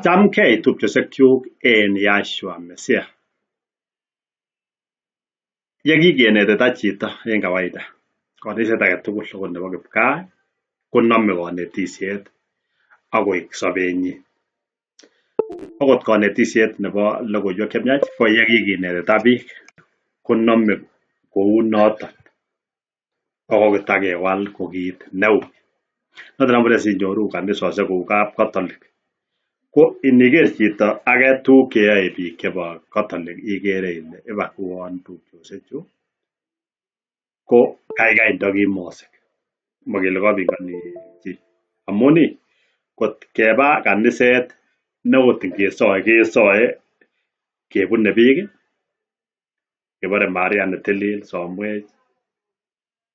Chamgei tupchosiekyuk en Yahshua Messiah. Yekikenetita chito en kawaida, konetisiet agetugul okot nebo kipkaa konome konetisiet ak koik sobenyin. Okot konetisiet nebo logoiwek chemiach ko yekikinetita biik konome kounoton ako kitakewal ko kit neu. Noton amune sinyoru kanisosiek kou kap Catholic ko iniker chito age tuguk cheyoe biik chebo Catholic ikere ile iban uon tupchosiechu ko kaikai ndokimosik mokele kopingoni chi amun ih kot keba kaniset ne ot ngesoe kesoe kebune biik ih kebore Maria netilil somwech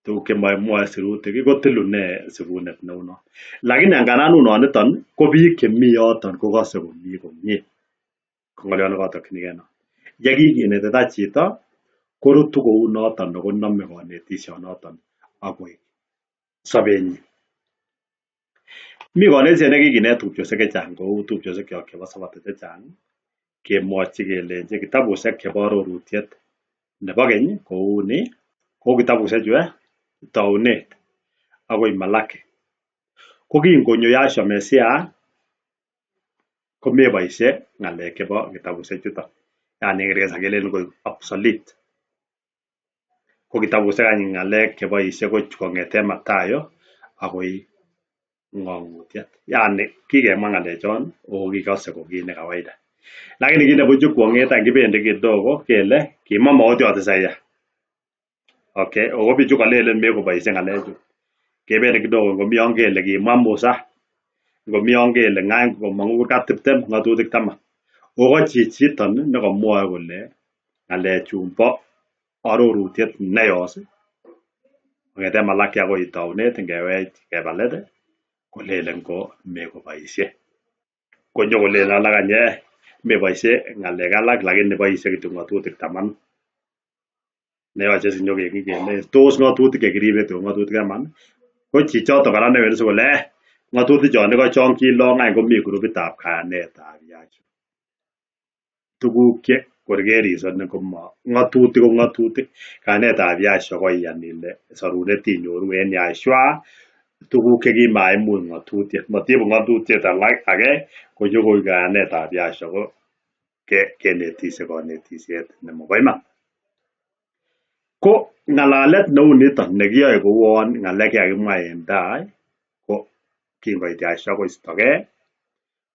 tuguk chemomwoe sirutik ih kotilu nee sirunet neunon. Lakini angandan unoniton ih ko biik chemii yoton kokose komii komie ko ng'oliot nekotokyinigee noon. Yekikinetita chito korutu kounoton ako nome konetisionoton akoik sobenyin. Mi konetisiet nekikinet tupchosiek chechang kou tupchosiek kyok chebo sabato chechang ih kemwochi kelenji kitabusiek chebo arorutiet nebo keny kou ni kou kitabusiek chu Tounet akoi Malaki ko kin konyo Yahshua Messiah komeboisie ng'alek chebo kitabusiek chuton yani en kingereza kelenen koik obsolete. Ko kitabusiek any ng'alek cheboisie ko kong'eten Mathayo akoi ng'ong'utiet yani kikemwa ng'alechon ako kikose ko kit ne kawaida. Lakini kit nebunchi kwong'et any kibendi kidogo kele kimwa mokotyot Isaiah. Okay, ako bichu kolelen mekoboisie ng'alechu. Kebendi kidogo ngomi yon kele kimwa Musa, ngomi yon kele ng'any komong'u kurgat tiptem ng'otutik taman. Ako chichiton nekomwoe kole ng'alechun bo arorutiet neyos kong'eten Malaki akoi Tounet ngewech keba let kolelen ko mekoboisie. Konyokolelen alak any meboisie ng'alek alak lakini boisie kityo ng'otutik tamanu. Neyoche sinyokeng'ik kele tos ng'otutik chekiribe ko ng'otutik taman ko chichoton kora newendi sikole ng'otutik chon iko chon kilong any komii grupitab kayanetab Yahshua. Tuguk che kor kerisonen komo ng'otutik ko ng'otutik. Kayanetab Yahshua koiyan ile sorunet inyoru en Yahshua tuguk chekimaimuch ng'otutiet. Motiibu ng'otutiet alak age konyokoik kayanetab Yahshua ko kenetisie konetisiet nemobo iman. Ko ng'alalet neu niton nekiyoe kouon ng'alek chekakimwa en tai ko kingoit Yahshua koistogee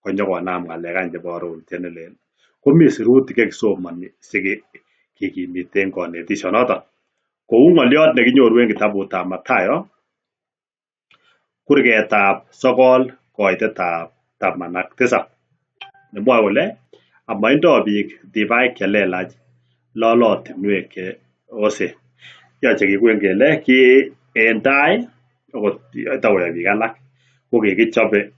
konyokonam ng'alek any chebo arorutiet nelel komii sirutik chekisomoni sikikimiten konetisionoton. Kou ng'oliot nekinyoru en kitabutab Mathayo kurgetab sokol koitetab taman ak tisap nemwoe kole amoindoo biik divaik chelelach lolotinwek che osen. Yoche kikuyen kele ki en tai okot takoyoe biik alak ko kikichobe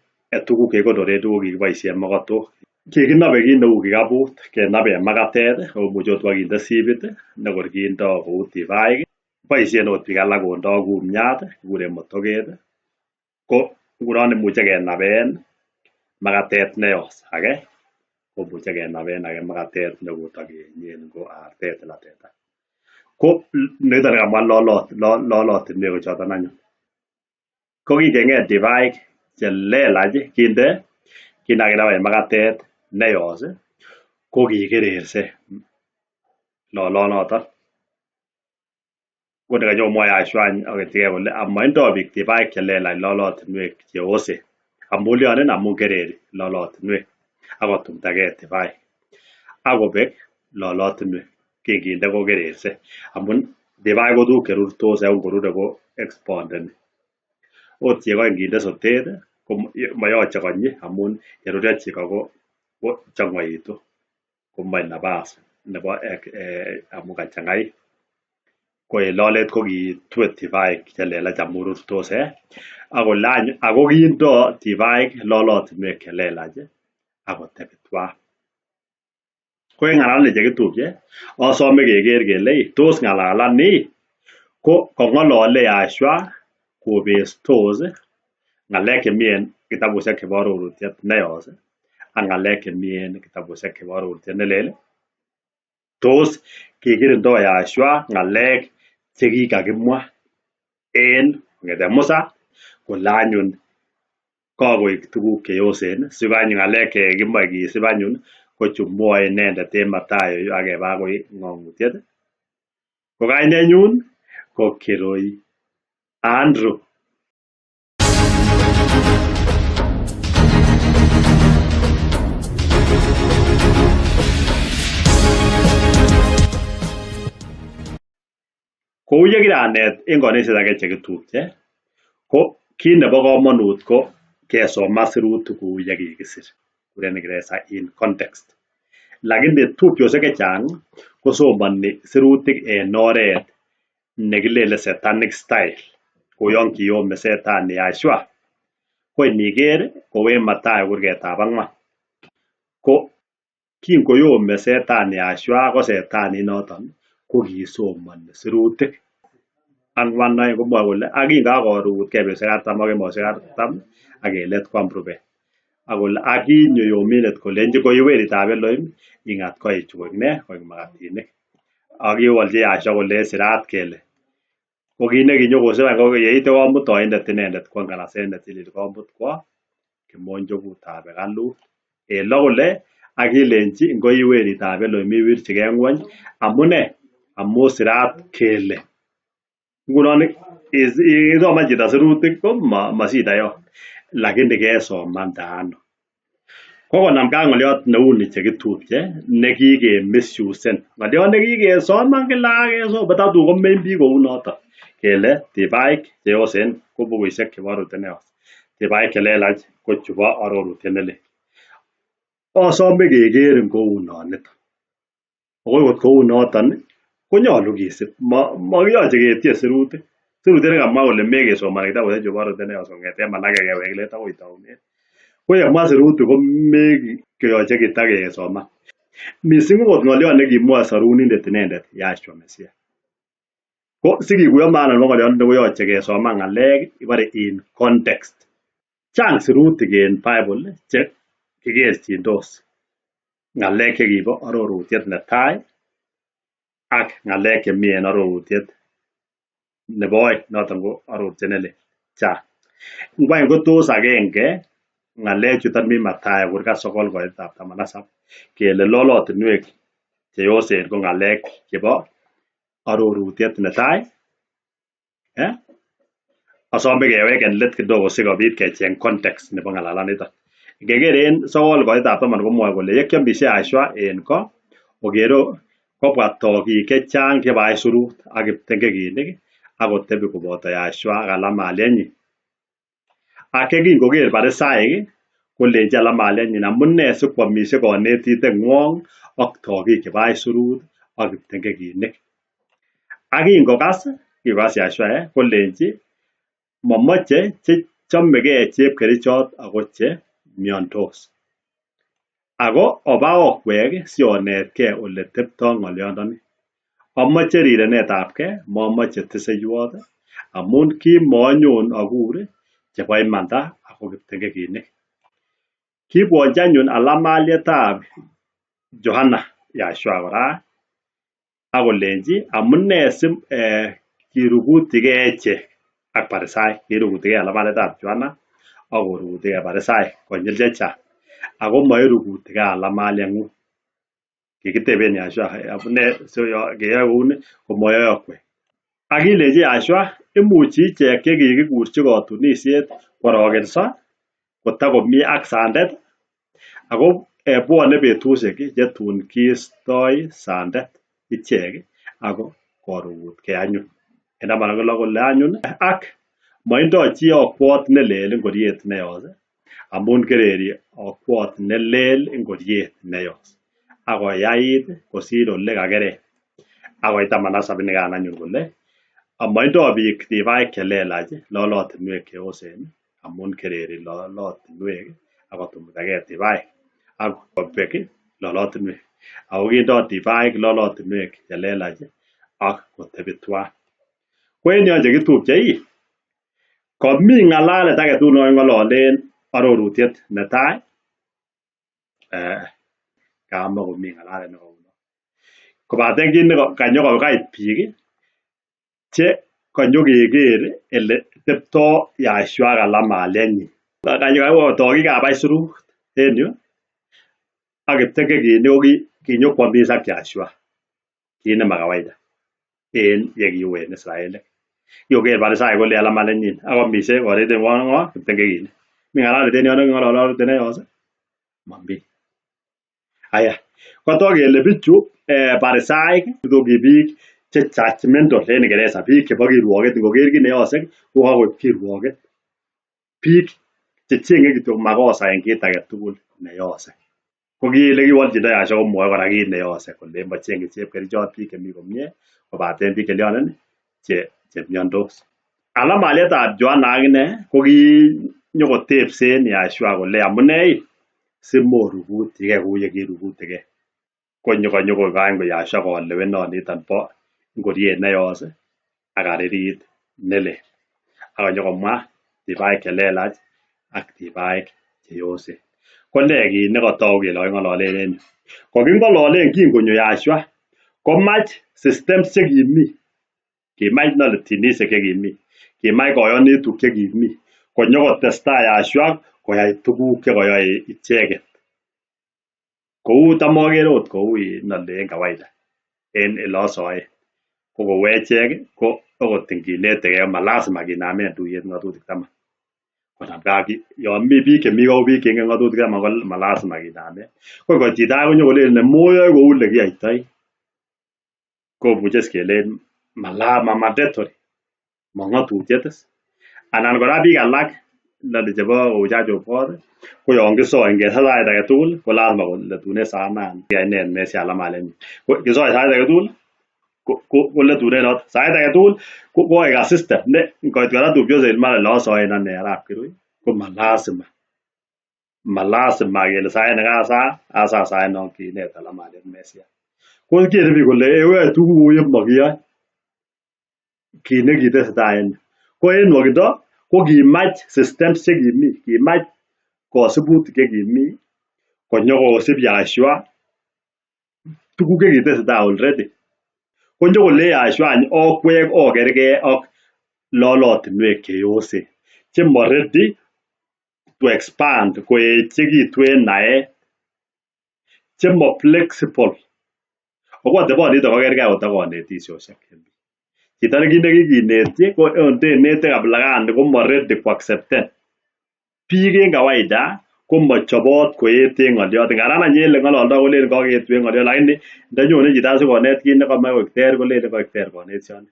tuguk chekikonoren tuguk kikiboisien mokotok. Kikinobe kit neu kikaput kenaben makatet omuche ot kokokinde sipit nekor kindoo kou divaik boisien ot biik alak kondoo kumiat kikuren motoket ko ngunon imuche kenaben makatet neyos age komuche kenaben age makatet nekotokenyen ko artet anan teta. Ko niton nikamwa lolotinwek ko choton anyun. Ko kingeng'et divaik chelelach kinde kit nekakinaben makatet neyos ko kikererse lolonoton. Ko nekonyokomwoe Yahshua any aketyigee kole amoindoo biik divaik chelelach lolotinwek cheosen amun lyonen amun kereri lolotinwek akotumdagee divaik akobek lolotinwek kinginde kokererse amun divaik ko tuguk cherurtos ako ngorure ko expandeni. Ot chego nginde sotet ko moyoche konyi amun yeruryo chego ko chong'oitu komoe napas nebo amun kachang'ait. Ko en lolet kokitue divaik chelelach amun rurtos akole any ako kindoo divaik lolotinwek chelelach akotebi twan. Ko en ng'alalet chekitupche asome keker kele tos ng'alalani ko kong'olole Yahshua kobestos ng'alek chemii en kitabusiek chebo arorutiet neyos ak ng'alek chemi en kitabusiek chebo arorutiet nelel? Tos kikirindo Yahshua ng'alek chekikakimwa en kong'eten Musa kole anyun kakoik tuguk cheyosen siko anyun ng'alek chekimoe kisib anyun ko chu mwoe inendet en Mathayo yu ak keba agoi ng'ong'utiet. Ko kainenyun ko Kirui Andrew. Kou ye kiranet en konetisyet age chekitupche, ko kit nebo komonut ko kesoman sirutik kou ye kikisir, kikuren en kingeresa in context. Lakini tupchosiek chechang kosomoni sirutik en oret nekilele satanic style kouyon kiyome setani Yahshua. Ko iniker kou en Mathayo kurgetab ang'wan ko kingoyome setani Yahshua ko setani inoton kokisomoni sirutik. Ang'wan oeng komwoe kole ak kinkakorukutkei betusiek artam ak kemousiek artam ak en let kwam rubet. Ak kole ak kinyo yomindet kolenji koi weritab Elohim ing'at koichu koik nee? Koik makatinik. Ak kiwolchi Yahshua kole sirat kele ko kit nekinyokosib any ko yeityo komut oindet inendet kwo nganaset netilil komut kwo kimonjogutab hekalut. En lo kole ak kilenji ngo i weritab Elohim iwirchigei ngwony amune? Amun sirat kele. Ngunon isoman chito sirutik ko ma shida yon lakini kesomande ano? Kokonamgei ak ng'olyot neuni chekitupche nekikemisusen. Ng'olyot nekikesoman kila ak kesoman tatun komeny biik kounoton kele tibaik cheyosen ko bukuisiek chebo arorutiet neyos, tibaik chelelach ko chubo arorutiet nelel. Osome kekerin kounoniton. Ako ngot kounoton konyolu kisib mokiyoche ketien sirutik. Sirutiet nekamwa kole mekesomoni kitabusiek chubo arorutiet neyos kong'eten Malaki kewek let akoi taunet. Ko yemwa sirutik komekeyoche kitakesoman. Missing okot ng'olyot nekimwoe sorunindet inendet Yahshua Messiah. Ko sikikuyo maana nebo ng'olyondoni koyoche kesoman ng'alek kibore in context. Chang sirutik en Bible che kikerchindos ng'alek chekibo arorutiet netai ak ng'alek chemi en arorutiet nebo oeng noton ko arorutiet nelel. Chang. Ngwany kotos agenge ng'alek chuton mi Mathayo kurgat sokol koitab taman ak saba kele lolotinwek cheyosen ko ng'alek chebo arorutiet netai. Asome keweken let kidogo sikobit kecheng context nebo ng'alalaniton. Ngeker en sokol koitab taman komwoe kole yekiomisie Yahshua en ko okere kobwa tokik chechang chebo aisurut ak kiptengekinik ak kotebi koboto Yahshua ak alamalienyin. Ak yekingoker Parisaik kolenchi alamalienyin amune sikwomisie konetindeng'wong ak tokik chebo aisurut ak kiptengekinik. Ak kingokas, kingokas Yahshua kolenchi momoche chechomegei chepkerichot ako che miondos. Ako oba okwek sionetkei ole teptoo ng'olyondoni. Amoche rirenetabgei, momoche tiseiwot amun kimonyon akur chebo imanda ako kiptengekinik. Kibwonchi anyun alamalietab Johana Yahshua kora ak kolenchi amune si kirukutigei echek ak Parisaik, kirukutigei alamalietab Johana ak korukutigei Parisaik konyil chechang ako moirukutigei alamalieng'ung. Kikiteben Yahshua amune keyoe kouni komoyoe okwek. Ak kilenchi Yahshua imuchi ichek chekikikurchi kotunisiet kworokenso kotakomi ak sandet ako bwone betusiek chetun kiistoi sandet ichek ako korukutkei anyun. En taman ak lo kole anyun ak moindo chi okwot nelel ingoriet neyos amun kereri okwot nelel ingoriet neyos ak koyait kosir ole kakeren. Akoi taman ak saba inikan anyun kole amoindo biik tibaik chelelach lolotinwek cheyosen amun kereri lolotinwek ak kotumdagei tibaik ak kobek lolotinwek. Ako kindo tibaik lolotinwek chelelach ak kotebi twan. Ko en yon chekitupche ii komi ng'alalet agetugul nekoking'ololen arorutiet netai. Kamakomi ng'alalet nekounon. Kobaten kit nekanyokokait biik che konyokeker ele teptoo Yahshua ak alamalienyin. Tokikab aisurut en yu ak kiptengekinik ko kinyokwomis ak Yahshua kit nema kawaida en yekiu en Israelik. Kikoker Parisaik kole alamalenyin ak koamisie koret ng'o kiptengekinik. Mi ng'alalet en yon neking'olole ororutiet neyos? Momi. Aya, kotok kele bichu Parisaik ko ki biik che judgmental en Kingereza, biik chebo kirwoket, ngoker kit neyose kokakoib kirwoket. Biik checheng'e kityok makosa en kit agetugul neyose. Ko ki elekiwolchindo Yahshua komwoe kora kit neyose kole mocheng'e chepkerichot biik chemi komie kobaten biik chelyonen chemiondos. Alamalietab Johana akine kokinyokotebsen Yahshua kole amune simorukutige kou yekirukutige. Konyo kany Yahshua kolewenoniton bo ngoriet neyos ak aririt nelel. Ak konyokomwa tibaik chelelach ak tibaik cheyosen. Ko nee kit nekotoku kele koking'ololen en yu? Koking'ololen kin konyo Yahshua komach systems chekimi, kimach dinishek chekimi, kimach koyonituk chekimi konyokotestai Yahshua koyai tuguk chekoyoe icheket. Kou tam okere ot kou en kawaida en eleosoen ko kou echek ko okot inginetegee malasima kinamen tuyet ng'otutik taman. Konamgee ak yon mi biik chemi ko biik cheingen ng'otutik taman ko malasima kinamen. Ko ngot chito age konyokolen moyoe kou elekiyoitoi komuche is kelen ma mandatory mo ng'otutiet is. Anan kora biik alak inoni chebo kou Church of God ko yon kisoe ngesa sait agetugul ko lazima koletunen saanane kainet Mesia alamalenyin. Kisoe sait agetugul koletunen noton sait agetugul kokoik a system ne ngoit kora tupchosiek mara eleosoen ane arap Kirui ko malasima malasima kele sait nekasaa asaa sait non kinet alamaliet Mesia. Ko kere biik kole oyoe tuguk kou yemokiyoe kit nekitesetai en yu. Ko en nwokindo ko kimach systems chekimi, kimach kosibutik chekimi konyokosib Yahshua tuguk chekitesetai already. Konyokolen Yahshua any okwek okerkee ak lolotinwek cheyosen chemo ready to expand koechekitu en naet chemo flexible. Ako ateboniton kokerkee akot ak konetisiosiek. Chito kit nekikinetyi ko ndenete kabla kani komo ready koaccepten. Biik en kawaida komochobot koet en ng'oliot ngandan any en eleng'ololdo kolelen kokeetu en ng'oliot lakini ndonyone chito asikonet kit nekamach koik ter kolelen koik ter konetisioni.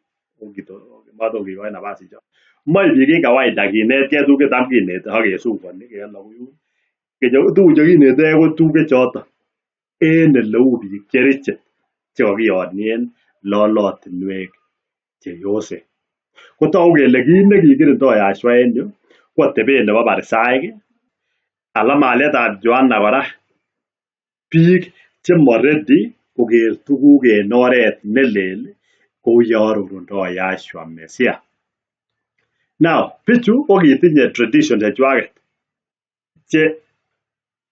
Matom kikoi nafas ichon. Moe biik en kawaida kinetgei tuguk chetam kinete ak kesungukoni keloku yun. Tuguk chekinetege ko tuguk choton en eleu biik che rigid chekokiyonyen lolotinwek cheyosen. Kotogu kele kit nekikirindo Yahshua en yu ko atebet nebo Parisaik alamalietab Johana kora biik chemo ready koker tuguk en oret nelel kou yeorurundo Yahshua Mesia. Now bichu kokitinye tradition chechwaket che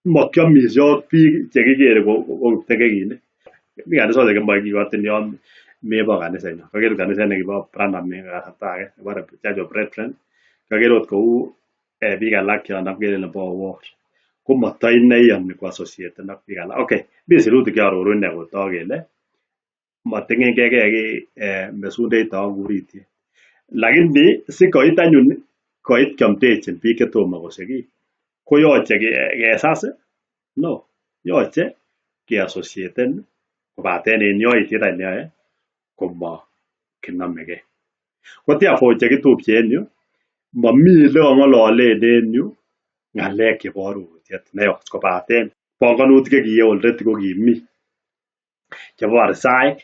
mokiomisie ak biik chekikere ko kiptengekinik. Mi kanisosiek chemokikotin yon mebo kanisenywan. Okere kaniset nekibo Branham en kasarta age nekibore Church of Brethren okere ot kou biik alak chon tam kelelen bo Owuor komoto inei iyoni koasosieten ak biik alak. Okay, mi sirutik cheororu ine kotok kele moting'engei kiy mesundeito ak uritiet. Lakini sikoit anyun koit kiomdechin biik chetomo kosigis koyoche kesas no yoche keasosieten kobaten en yoityet any neyoe komokinomegei. Ko therefore chekitupche en yu momi elekong'ololen en yu ng'alek chebo ororutiet neyos kobaten bongonutik chekiyoe already kokimi chebo Parisaik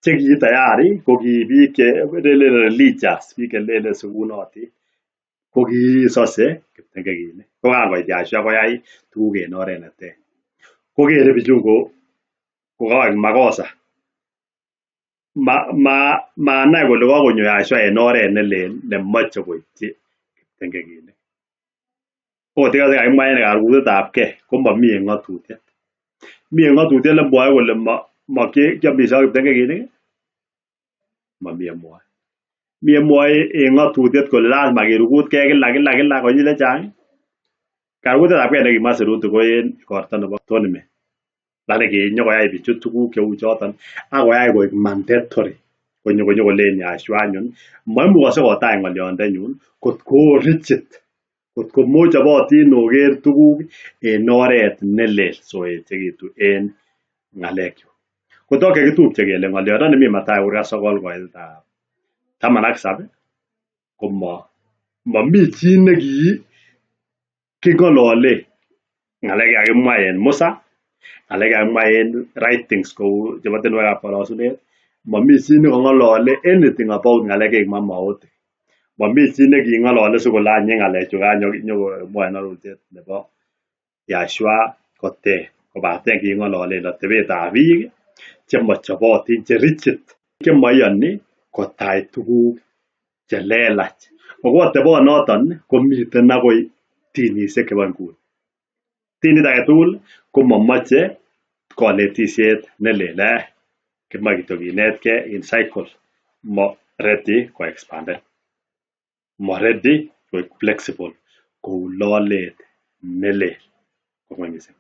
cheki tayari ko ki biik che lelen religious biik chelelen sikunotin kokisose kiptengekinik. Ko kan koit Yahshua koyai tuguk en oret neter. Kokere bichun kokoik makosa. Manai kole kokonyo Yahshua en oret nelel nemoche koityi kiptengekinik. Okot ikose kakimwa en karugutetabgee komomi en ng'otutiet. Mi en ng'otutiet nemwoe kole mokiomisie ak kipteng'enginik ih? Momii yemwoe. Mi yemwoe en ng'otutiet kole lazima kirugutgee kila kila kila konyil chechang ih? Karugutetabgee nekimwa sirutik ko en igorto nebo atonement lakini kinyokoyai bichu tuguk cheu choton akoyai koik mandatory konyo konyokolen Yahshua anyun moimukokse kotach ng'olyondenyun kot ko o rigid kot ko mochobotin oker tuguk en oret nelel soechekitun en ng'alek kyuk. Kotok chekitupche kele ng'olyondoni mi Mathayo kurgat sogol koititab 17 komo momii chi nekiking'ololen ng'alek chekakimwa en Musa, ng'alek chekakimwa en writings kou chebo tienwogik ab kolosunet, momii chi nekong'olole anything about ng'alek chekikimwa maotik. Momii chi neking'olole sikole any en ng'alek chu nyokomwoe en arorutiet nebo Yahshua koter kobaten kiking'ololen atebetab biik chemochobotin che rigid chemoiyoni kotach tuguk chelelach. Ako atebonoton komiten akoi dinisiek chebo nguni. Dinit aketugul komomoche konetisiet nelel eeh kimoe kityo kinetgei in cycle mo ready koexpanden mo ready koik flexible kou lolet nelel. Kongoi missing.